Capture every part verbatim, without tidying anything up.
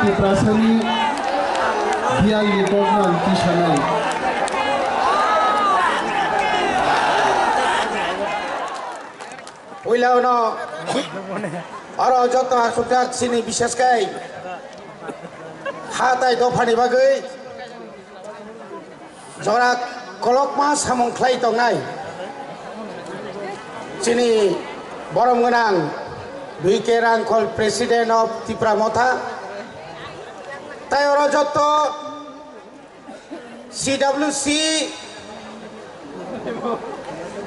Tiprasani biyalni kokno ang tisanai. Puila uno oro joto asukjak chini, bishesh khe ha tai dophani bagwi jora kolokma samung khlai tongnai chini borom gwnang B K Rangkhol, President of Tipra Motha, tai oro joto C W C,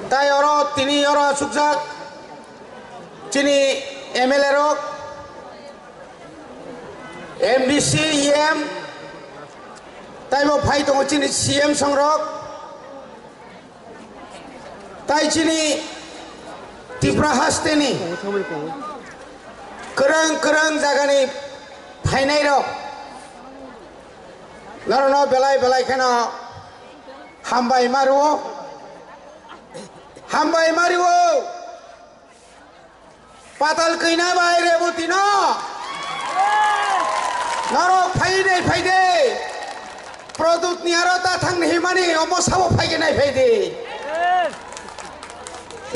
tai oro tini oro asukjak chini M L A rok, M D C, E M, taibo phai tongo chini C M songrok, tai chini Tripura hasteni kwrwng kwrwng jagani phainairok, norokno belai belai kheno hambai ma rwo, hambai ma rwo. Patal kina bai Reboti no. Norok phai de, phai de. Produt ni aro ta thang ni himani omo sabo phai ke nai phai de.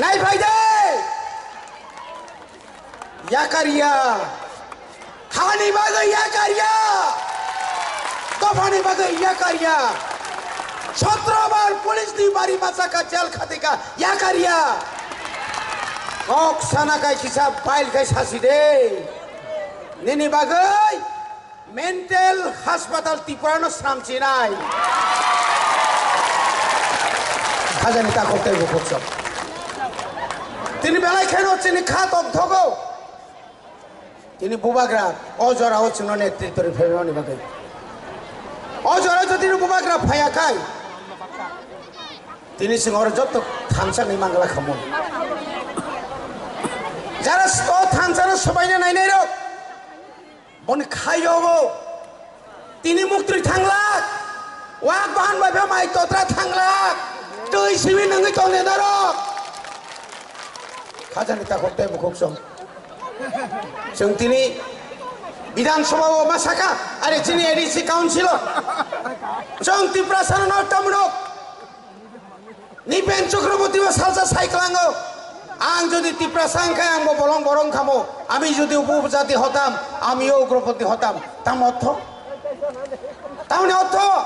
Nai phai de. Yakariya. Hani bagwi yakariya. Dophani bagwi yakariya. Sotro bar police ni bari machaka, jel khatika, yakariya. Kok sana kai kisa bail kai sasi de. Nini bagwi mental hospital Tripura no sramchinai. Hajani takhok tei bukhuk sok. Tini belai kheno chini kha tong thogo. Tini bubagra o jora o chwngno netrito rwphai mani bagwi. O jora jodi tini bubagra phaya khai, tini chwng oro joto thansa ni mangla khamu. Jara o thansa no swbaina nainai rok, boni khayogo. Tini muktri thanglak, wak bahan bai pha mai totra thanglak, twi simi nangwi tongnai norok. Khajani takhok tei bukhuk song. Chwng tini Bidhan Sabha o ma saka, are chini A D C council o. Chwng Tiprasa no tamno. Nipen Chakraborty bo salsa sai klango. Ang jodi Tiprasa wngkha, ang bo bolong borong khamo. Ami jodi upo jati hotam, amiyo ugroponthi hotam. Tam ortho? Tamni ortho?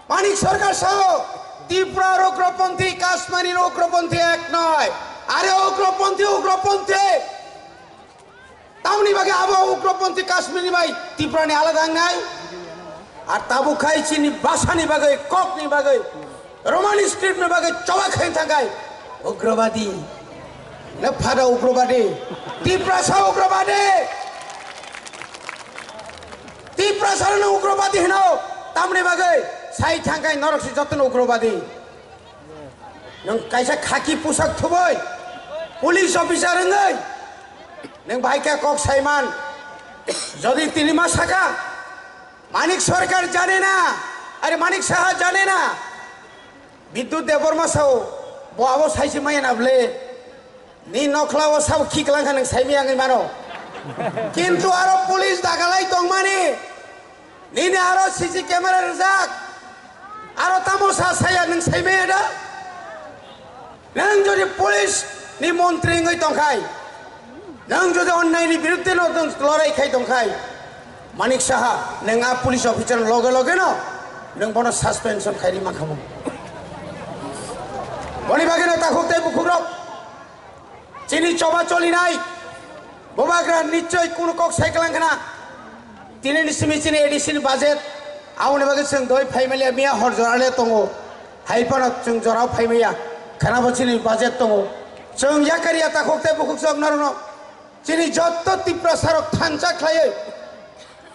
Manik Sarkar sao, Tripura ugroponthi, Kashmir ugroponthi ek noi. Are ugroponthi, ugroponthi. Tamni bagwi abo ugroponthi Kashmir ni bai Tripura ni alada wngnai? Ar tabuk khai chini bhasha ni bagwi, kok ni bagwi, Roman script ni bagwi choba khai thangkai ugrobadi. Ne phada ugrobadi, Tiprasa ugrobadi. Tiprasa no ugrobadi hino, tamni bagwi sai thangkai norok si jotono ugrobadi. Nwng kaisa khaki pusak thubui, police officer wngwi nwng bahai khe kok saiman. Jodi tini ma saka, Manik Sarkar jane na, are Manik Saha jane na, Bidyut Debbarma sao, bo abo saisi maya na bwle. Ni nokhla o sabo khiklang kha nwng saimaya wngwi mano. Kintu aro police dagalai tongmani, nini aro C C camera rwjak, aro tamo sa saya nwng saimaya da? Nwng jodi police ni montri wngwi tongkhai, nwng jodi onnai ni biruddhe no nwng lorai khai tongkhai, Manik Saha, nwng a police officer loge loge no nwng bono suspension khairi mankhamu. Boni bagwi no takhuk tei bukhuk rok chini choba cholinai bubagra nichoi kunu kok sai klang khna. Tini ni simi chini A D C ni budget, aboni bagwi chwng doi phaimaliya miya hor jora le tongo. Hai phano chwng jorao phaimaya, khana bo chini budget tongo. Chwng yakariya takhuk tei bukhuk chwng norokno chini jotto Tiprasa rok thansa khlaiwi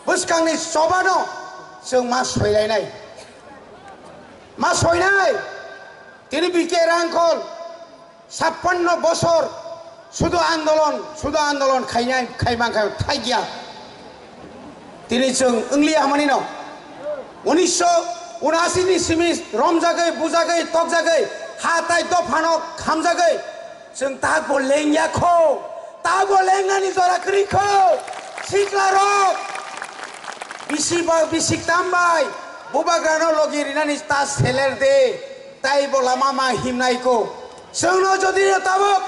bwskangni chobano chwng ma soilainai. Ma soinai, tini B K Rangkhol, Chappanno bosor sudu andolon, sudu andolon khainai, khaimang khai thaikia. Tini chwng wngliya hwnmani no. Unisho unasi ni simi romjagwi, bujagwi, tokjagwi, ha tai dophano khamjagwi. Chwng tabo lengya kho, tabo lengnani jora kwrwi kho. Sikla rok, Bisi ba bisi tambai bubagrano logi rinani ta seler de, tai bo lama ma himnai ko. Chwngno jodi tabuk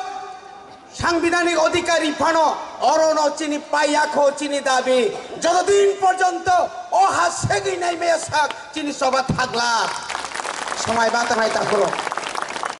sangbidhanik odhikari phano orono chini paiyakho chini dabi, jotodin porjonto o ha segwi nai maya sak chini choba thagla. Somai ba tangai takhoro.